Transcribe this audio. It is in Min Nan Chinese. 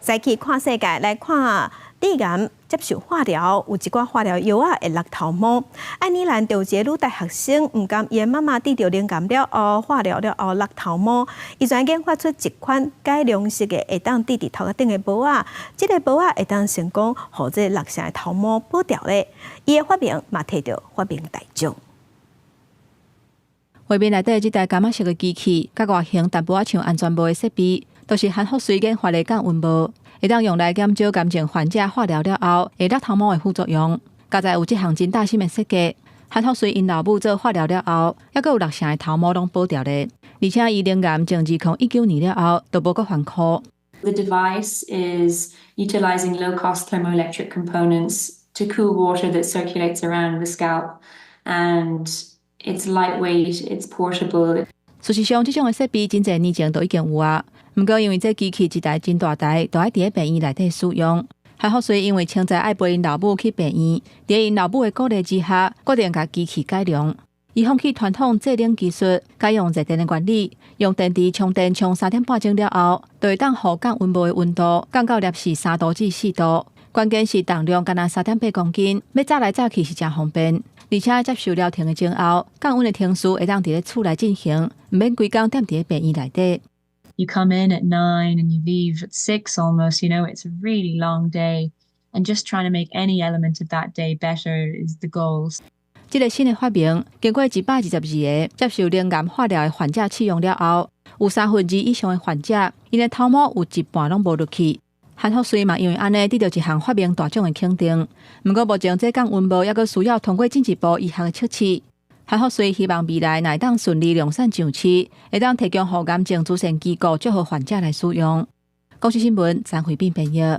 再去看世界，來看肺癌接受化療，有一寡化療藥仔會落頭毛。愛爾蘭就一个女大學生毋甘𪜶媽媽得著乳癌了後，化療了後落頭毛，伊就研發出一款改良式的會當戴佇頭殼頂的帽仔，這个帽仔會當成功予這落成的頭毛保牢咧。伊的發明嘛提著發明大獎。畫面內底這台柑仔色的機器，佮外形淡薄仔像安全帽的設備，都是韓福瑞研發的降溫帽，會當用來減少癌症患者化療了後會落頭毛的副作用。佳哉有這項真貼心的設計，韓福瑞𪜶老母做化療了後，猶閣有六成的頭毛攏保牢咧。而且伊乳癌從2019年了後，都無閣犯箍。 The device is utilizing low-cost thermoelectric components to cool water that circulates around the scalp, and it's lightweight, it's portable. 事實上，這種的設備真濟年前都已經有啊。毋過因為這機器一台真大台，都愛佇咧病院內底使用。韓福瑞因為清早愛陪𪜶老母去病院，佇𪜶老母的鼓勵之下，決定共機器改良。伊放棄傳統製冷技術，改用熱電的原理，用電池充電充3點半鐘了後，就會當予降溫帽的溫度降到攝氏3度至4度。關鍵是重量干焦3.8公斤，欲紮來紮去是誠方便。而且接受療程的前後，降溫的程序會當佇咧厝內進行，毋免規工踮佇咧病院內底。 You come in at 9 and you leave at 6 almost, it's a really long day. And just trying to make any element of that day better is the goal. 這个新的發明，經過122個接受乳癌化療的患者試用了後，有三分之二以上的患者，𪜶的頭毛有一半攏無落去。韓福瑞嘛，因為按呢得著一項發明大獎的肯定。毋過目前這降溫帽猶閣需要通過進一步醫學的測試。韓福瑞希望未來若會當順利量產上市，會當提供予癌症慈善機構祝福患者來使用。公視新聞張惠斌編譯。